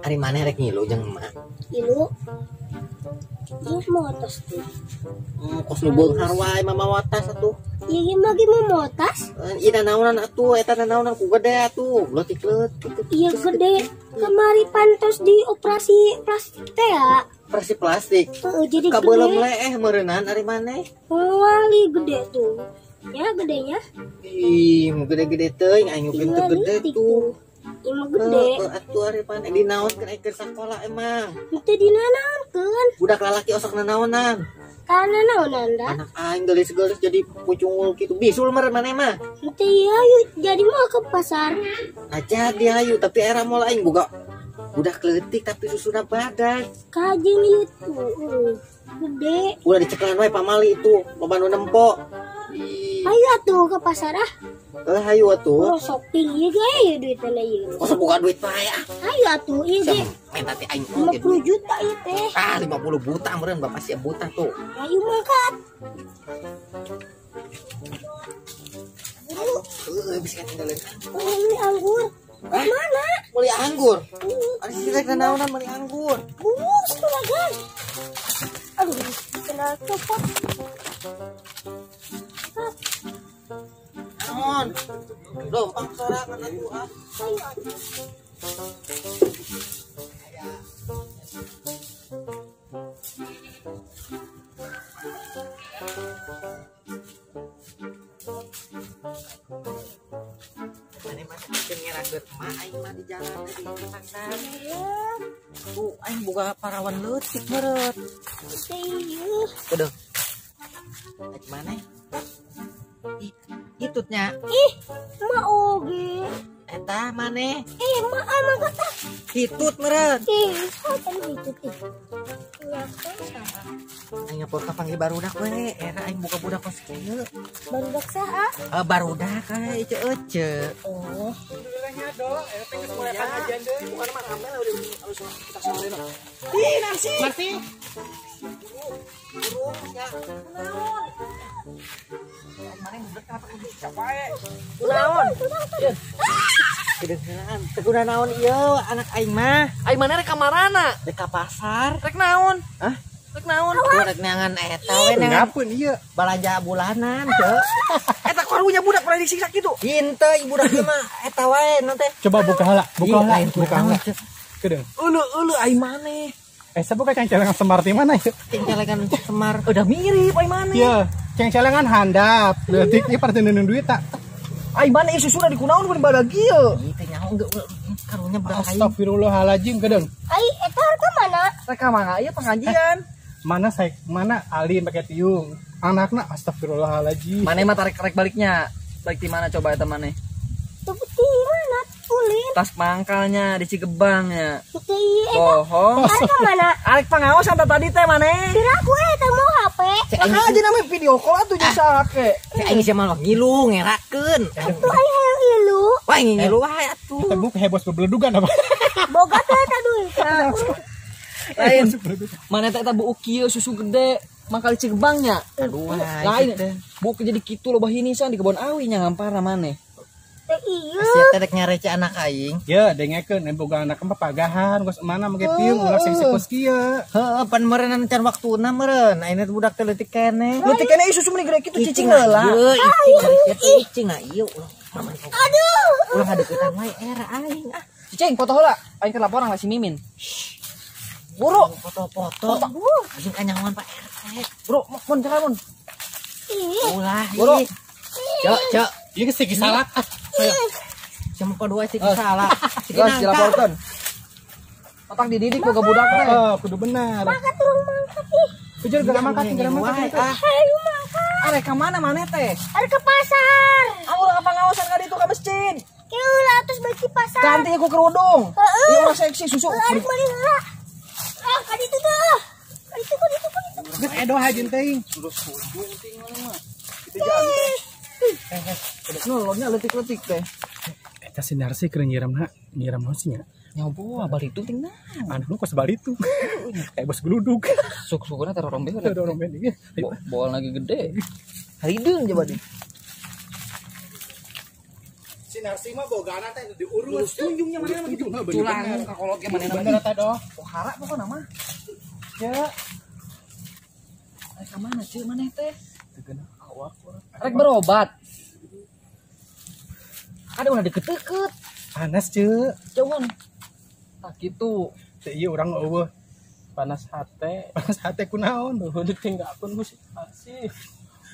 Ari maneh rek ngilu jeung emak? Ngilu. Ieu mau tas tuh. Kos nu beunghar wae mah mawa tas atuh. Ieu mah ge mau tas. Ieu nanaonan atuh, eta nanaonan ku gede atuh. Leutik-leutik. Iya gede. Kamari pantos di operasi plastik teh ya. Operasi plastik. Heeh, jadi gede. Kabeuleum leeh meureunnan ari maneh. Wali gede tuh. Ya gedenya. Ih, mu gede-gede teuing aing ge teu gede tuh. Ieu mah gede. Heeh, atuh ari maneh dinaonkeun aing keur sakola emang. Teu dinanaonkeun. Budak lalaki osok nanaonan. Kana naonan da? Anak aing geulis-geulis jadi pucungul kitu. Bisul meureun maneh mah. Teu ieu hayu jadi mah ke pasar. Nah jadi hayu tapi era moal aing boga budak leutik tapi susuna badan. Kajeng ieu tuh. Gede. Ulah dicekelan wae pamali itu, loba nu nempo. Hayu atuh ke pasar ah. Hayu atuh. Oh, shopping ieu ge aya duitna ieu. Kok buka duit wae ah. Hayu atuh ieu ge. Minta teh aing 50 juta ieu teh. Ah, 50 juta meureun bapak sia buta tuh. Hayu mangkat. Heeh, bisa tinggalin. Oh, beli anggur. Mana? Beli anggur. Ari si rek naonan beli anggur. Bus tulagan. Aduh, kena copot. Naon? Lompang sorangan atuh ah. Hayu atuh. Mane mah keur ngerakeun emak aing mah di jalan teh di tangtan. Tuh aing boga parawan leutik meureun. Ieu. Kudu. Rek maneh? Ih, hitutnya. Ih, emak oge. Eta maneh? Eh, emak mah kata. Hitut meureun. Ih, saha hitut ih. Nyaho saha? Aing ngapur ka panggil barudak we, era aing boga budak kos kieu. Barudak saha? Barudak we ece-ece. Oh. Alhamdulillahnya do, eta geus mulai pengajian deui. Bukan mah rame lah udah harus kita soalin. Ih, Narsi. Narsi. Burung ya. Kunaon? Maneh budak kenapa kudu wae? Kunaon? Kedengeran, teguna naon ieu anak aing mah? Aing maneh rek ka marana? Rek ka pasar. Rek naon? Hah? Rek naon? Rek neangan eta we neangan. Ngapeun ieu? Balanja bulanan, teu. Eta karunya budak prediksi sakitu. Henteu ieu budak ieu mah eta wae non teh. Coba buka heula, buka heula, buka heula. Kedeung. Euleuh-euleuh aing maneh. Sabuka cengcelengan Semar di mana ya? Cengcelengan Semar. Udah mirip aing maneh. Iya, cengcelengan handap. Leutik ieu parteneun duit tak. Aing maneh ieu susuna dikunaon mun badag ieu. Ieu teh nyaho geus karunya budak aing. Astagfirullahaladzim kedeung. Ai eta harga mana? Rek ka mana ieu pengajian? Mana saya mana Alin pakai tiung. Anakna astagfirullahaladzim. Maneh mah tarik rek baliknya. Balik di mana coba eta maneh? Tuh di mana? Ulin. Tas mangkalnya di Cigebang ya. Bohong. Arek ka mana? Arek pangaosan tadi teh maneh. Kira aku eta mau HP. Lah aja namanya video call atuh jeung saha ke. Cek aing sia mah ngilu ngerakeun. Atuh aing hayang ngilu. Wah ngilu wae atuh. Eta buk hebos bebeledugan apa? Boga teh eta duit. Lain. Maneh teh eta buuk kieu susu gede mangkal di Cigebang nya. Aduh, lain. Buuk jadi kitu loba hinisan di kebon awi nya hampara maneh. Iya. Sia teh rek nyarece anak aing. Ya, dengekeun boga anak mah pagahan geus mana make tiung ulah sing sikos kieu. Heeh, pan meureun can waktuna meureun. Ayeuna budak teh leutik keneh. Leutik keneh susu meni gede kitu cicing heula. Ieu icing nah ieu ulah. Aduh. Ulah ngadeukeutan wae era aing ah. Cicing foto heula. Aing keur laporan lah si Mimin. Buru foto-foto. Anjing kanyahoan Pak RT. Buru, mun jalan mun. Ulah. Buru. Cok, cok. Ieu geus siki salah. Cuma dua sih salah. Geus dilaporkeun. Otak dididik boga budak teh. Heeh, kudu bener. Mangkat turun mangkat ih. Kejar geura mangkat, geura mangkat. Hayu mangkat. Arek ka mana maneh teh? Arek ke pasar. Ulah ka pangaosan ka ditu ka masjid. Kieu lah atuh balik di pasar. Ganti ku kerudung. Heeh. Ieu urang seksi susu. Arek meuli heula. Ah, ka ditu tuh. Ka ditu, ka ditu, ka ditu. Geus edoh hajeun teuing. Terus hujung ting maneh mah. Kitu jangan teh. Nolongnya letik-letik teh. Eta si Narsi keur nyiram nyiram naon sih nya? Nyoba balitu ting naon. Anak lu kos balitu. Kayak bos geluduk. Suk-sukuna taruh rombe. Taruh rombe ieu. Boal lagi gede. Harideung coba deh. Si Si Narsi mah bogana teh diurus. Tunjungnya mana mah gitu. Culang ka kolot ge manehna. Bener eta doh. Pohara pokona mah. Ya. Rek ka mana ceu maneh teh? Teu geunah awak urang. Rek berobat. Ada ulah deket-deket. Panas ceu. Jauhan. Tah kitu. Teu ieu urang eueuh. Panas hate. Panas hate kunaon? Eueuh ditinggalkeun ku si Narsi.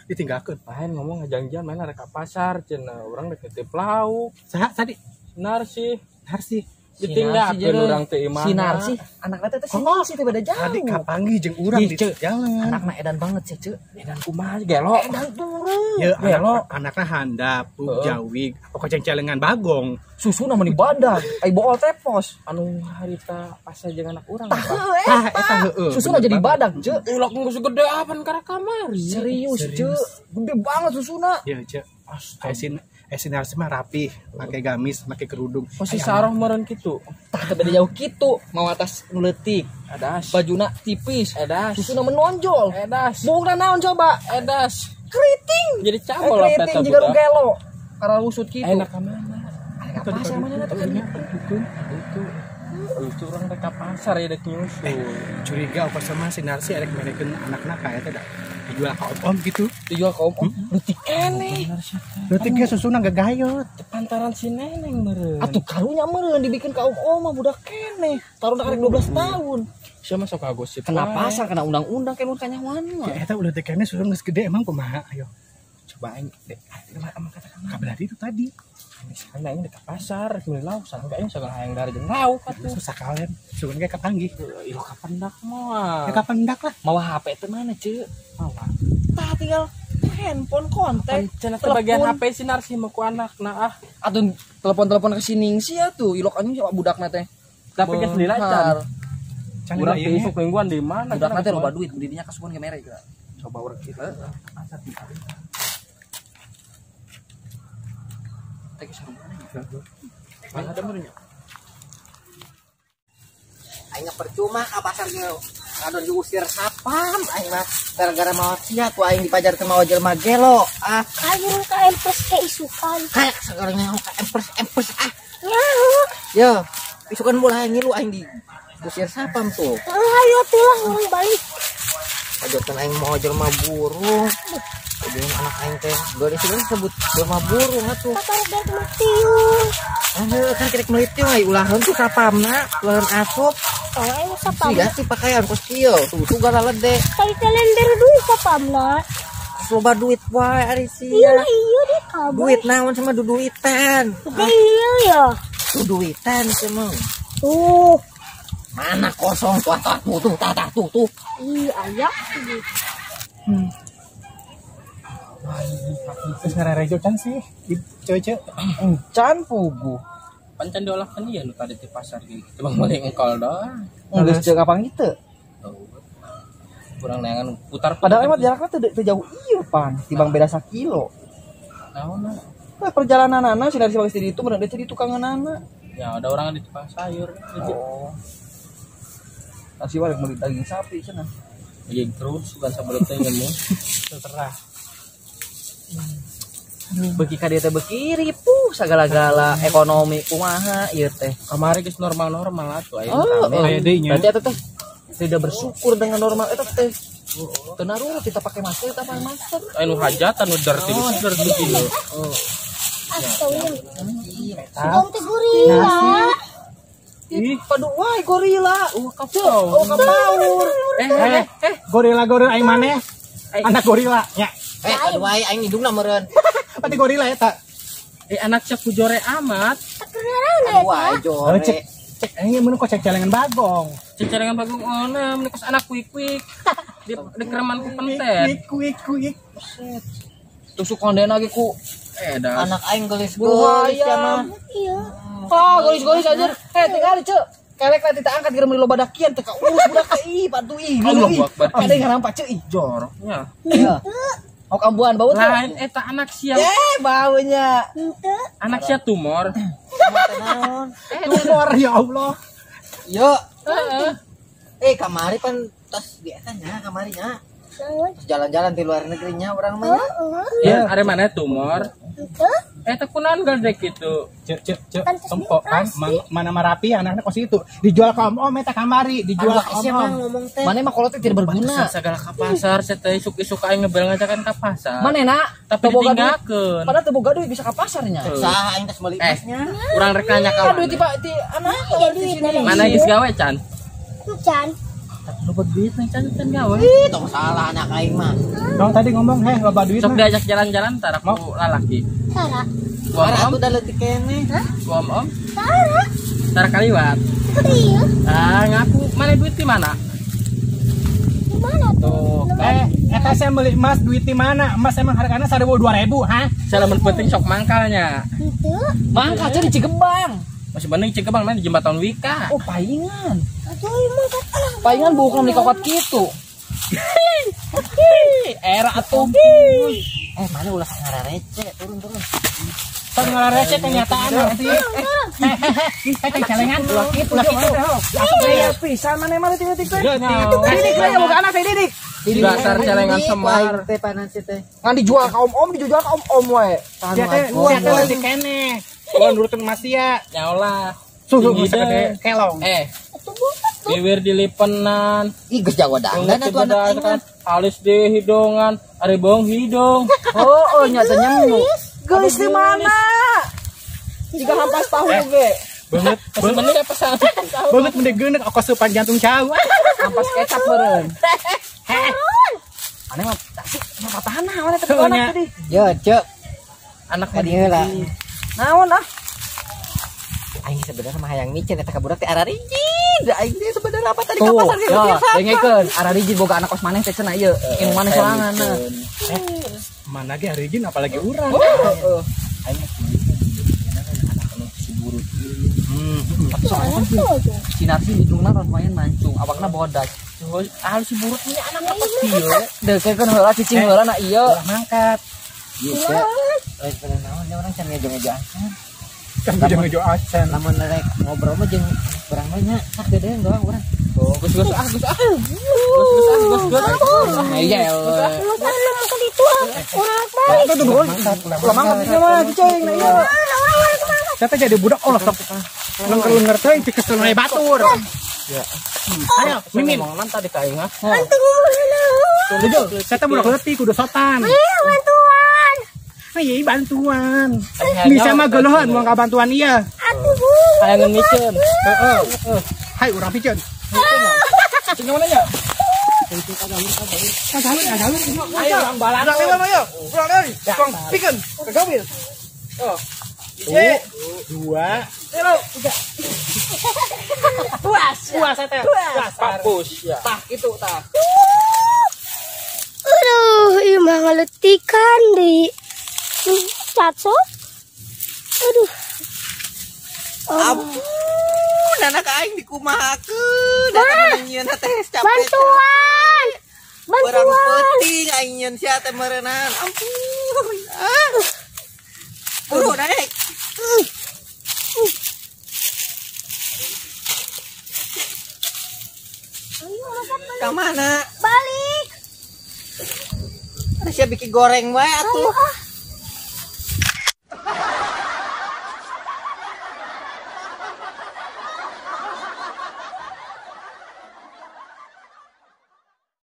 Ditinggalkeun. Lain ngomong ngajanjian main rek ka pasar cenah urang rek nitip lauk. Saha tadi? Narsi. Narsi. Ditinggalkeun urang teh imahna. Si Narsi anakna teh si Narsi teh beda jauh. Tadi kapanggih jeung urang di jalan. Anakna edan banget sih, Ceu. Edan kumaha gelo. Edan turun. Ya, gelo. Anakna handap, jawig, pokok cengcelengan bagong. Susuna meni badag, ai bool tepos. Anu harita pasar jeung anak urang. Tah eta heueuh. Susuna jadi badag, Ceu. Ulok geus gede apan karena kamari. Serius, Ceu. Gede banget susuna. Ya, Ceu. Si Narsi mah rapi, pakai gamis, pakai kerudung. Posisi saroh meureun kitu. Tah teu beda jauh kitu, mau atas nu leutik. Edas. Bajuna tipis. Edas. Susuna menonjol. Edas. Buukna naon coba? Edas. Keriting. Jadi cabol lah keriting jiga nu gelo. Karena lusut kitu. Enak ka mana? Ka pasar mana teh kan itu. Itu urang rek ka pasar ya dek nyusul. Curiga apa sama si Narsi arek merekeun anakna ka eta da. Dijual ka om-om gitu. Dijual ka om-om. Leutik keneh. Leutik ge susuna gagayot. Pantaran si neneng meureun. Atuh karunya meureun dibikin ka om-om mah budak keneh. Taruna karek 12 tahun. Sia mah sok kagosip. Kena pasar kena undang-undang keun kanyahoan mah. Ya eta ulah teh keneh susuna geus gede emang kumaha ayo. Coba aing dek emang katakan kabelah itu tadi. Misalnya aing dek pasar meuli lauk sareng aing sagala hayang dari jeung lauk atuh. Susah kalen. Sugan ge kapanggih. Ih kapendak moal. Ya kapendak lah. Mawa HP teh mana, Ceu? Mawa. Tah tinggal handphone kontak. Cenah teh bagian HP si Narsi mah ku anakna ah. Atuh telepon-telepon ke si Ningsih atuh ilok anjing siapa budakna teh. Tapi geus lila can. Urang teh isuk mingguan di mana? Budakna teh loba duit, didinya kasuan ge mere geura. Coba urang kieu. Pasar di teh sarung mana ada meureun nya. Aing percuma ka pasar ge kadon diusir sapam aing mah gara-gara maot sia ku aing dipajar teh mawa jelema gelo ah. Aing ka empes ke isukan. Kayak sagala nyaho ka empes ah. Nyaho. Yo, isukan mulai ngilu aing diusir sapam tuh. Ayo tuh lah urang balik. Pajotan aing mawa jelema burung. Jadi anak aing teh geulis sebut jelema burung atuh. Patar dek matiung. Kan kerek meuli tiung ai ulaheun tuh sapamna, ulaheun asup. Oh, aing sapam. Siga sih pakaian kos kieu, tuh gara lede. Tadi teh lender duit sapamna. Loba duit wae ari sia. Iya iya deh kabeh. Duit naon sama duduitan. Iya ya. Duduitan sama. Tuh. Mana kosong tuh tuh tuh tah tuh tuh. Iya aya. Terus ngarejo can sih, ceu-ceu. Can puguh. Pancan diolahkeun ieu nu tadi di pasar ge. Cuma meuli engkol doang. Geus jeung kapan kitu? Kurang neangan putar. Padahal emang jaraknya teu jauh ieu pan, tibang beda sakilo. Naon? Nah, perjalananana si Narsi bagus di ditu meureun deui di tukanganana. Ya ada orang di tukang sayur. Oh. Narsi balik meuli daging sapi cenah. Daging terus bukan sabeut teh ngeuneuh. Terserah. Beuki ka dieu teh beuki ripuh sagala-gala ekonomi kumaha ieu teh. Kamari geus normal-normal atuh aya rame. Berarti eta teh tidak bersyukur dengan normal eta teh. Teu naruh kita pakai masker, kita pakai masker. Aya nu hajatan nu dirty dirty kieu. Oh. Sugong teh gorila. Ih, padu wae gorila. Oh, kapaur. Eh, gorila-gorila aing maneh. Anak gorila nya. Aduh wae aing hidungna meureun. Pati gorila eta. Anak cek kujore amat. Aduh wae jore. Cek aing mun kok cek celengan bagong. Cek celengan bagong ona mun kos anak kuik-kuik. Di kereman ku pentet. Kuik kuik. Tusuk kondena ge ku anak aing geulis-geulis ya mah. Iya. Ah, geulis-geulis anjir. Tinggal cek. Kelek lah tidak angkat geura meuli loba dakian teu ka urus budak teh ih patuh ih. Allahu Akbar. Ada yang ngarampak cek ih. Joroknya. Iya. Oh kambuan bau tuh. Lain eta anak sia. Baunya. Henteu. Anak sia tumor. Tumor ya Allah. Yo. Kamari pan tos di eta nya kamari nya. Terus jalan-jalan di luar negerinya orang mah. Ya, ada mana tumor? Henteu. Eta kunaon galdek kitu. Cek cek cek tempo kan mana marapi anaknya kos itu dijual ke om-om eta kamari dijual ke om-om. Mana mah kolot teh tidak berguna. Segala ka pasar saya teh isuk-isuk aing ngebel ngajakan ka pasar. Manehna tapi ditinggalkeun. Padahal teu boga duit bisa ka pasarnya. Saha aing geus meuli emasnya. Urang rek nanya ka duit ti anak. Mana geus gawe can? Can. Loba duit nih can can gawe. Ih, tong salah anak aing mah. Dong tadi ngomong heh loba duit. Sok diajak jalan-jalan tara ku lalaki. Tara. Tara atuh da leutik keneh. Hah? Ku om-om. Tara. Tara kaliwat. Iya. Ah, ngaku mana duit di mana? Di mana tuh? Eta saya beli emas duit di mana? Emas emang harganya 1.000 2.000, hah? Salaman penting sok mangkalnya. Itu. Mangkal di Cigebang. Masih bening Cigebang main di jembatan Wika. Oh, paingan. Aduh, emang kata. Paingan bukan beli kokot gitu. Era atuh. Mana ulah ngararece, turun-turun. Tong ngararece kenyataan nanti. Eh, celengan ulah kitu, ulah kitu. Asup pisan maneh mah leutik-leutik teh. Didik we boga anak teh didik. Dasar celengan semar. Teh panan si teh. Ngan dijual ka om-om, dijual ka om-om we. Sia teh leutik keneh. Ulah nurutin masia. Nyaolah. Susu segede kelong. Bibir dilipenan. Ih, geus jago dandan atuh anak aing mah. Alis di hidungan, ari bohong hidung. Oh, nya teh nyemu. Geus di mana? Jika hampas tahu ge. Banget, bener apa salah? Banget mending geuneuk ongkos supan jantung cau. Hampas kecap meureun. Aneh mah mah patahan naon eta anak tadi. Yo, cek. Anak ka dieu lah. Naon ah? Aing sebenarnya mah hayang micen eta ka budak teh ararijin. Aing teh sebenarnya apa tadi ka pasar ge biasa. Dengekeun, ararijin boga anak kos maneh teh cenah ieu. Ilmu maneh sorangan. Mana ge arijin apalagi urang. Heeh. Aing anak anu si burut. Tapi soalnya si Narsi hidungna lumayan mancung, awakna bodas. Halus si burut ini anak apa kieu? Deukeun heula cicing heula na ieu. Mangkat. Ieu teh. Lain pada naon nya urang can ngejo-ngejo acan. Can ngejo-ngejo acan. Lamun rek ngobrol mah jeung urang mah nya sak dedeun doang urang. Oh, geus geus ah, geus ah. Geus geus ah, geus geus. Iya. Geus ah ka ditu ah. Urang balik. Ulah mangkat dieu mah cicing na ieu. Saya teh jadi budak Allah sok lengker-lengker teh dikesel we batur. Ya. Ayo, mimin. Ngomongan tadi ka aing ah. Antu ngomong. Saya teh budak leutik kudu sopan. Iya, bantuan. Iya, bantuan. Bisa mah geuleuhan moal ka bantuan ieu. Atuh, Bu. Hayangan miceun. Heeh. Hai urang piceun. Cing mana nya? Kagawin, kagawin. Ayo urang balas. Urang lewat ayo. Urang deui. Tong pikeun. Kagawin. Oh. 1, 2, 3. Puas. Puas teh. Puas. Papus ya. Tah kitu tah. Aduh, ieu mah ngaletikan di cacok. Aduh. Ampun, anak aing dikumahakeun. Eta nyieun teh capek. Bantuan. Bantuan. Barang peuting aing nyieun sia teh meureunaan. Ampun. Ah. Buru naik. Ka mana? Balik. Ada siap bikin goreng wae atuh.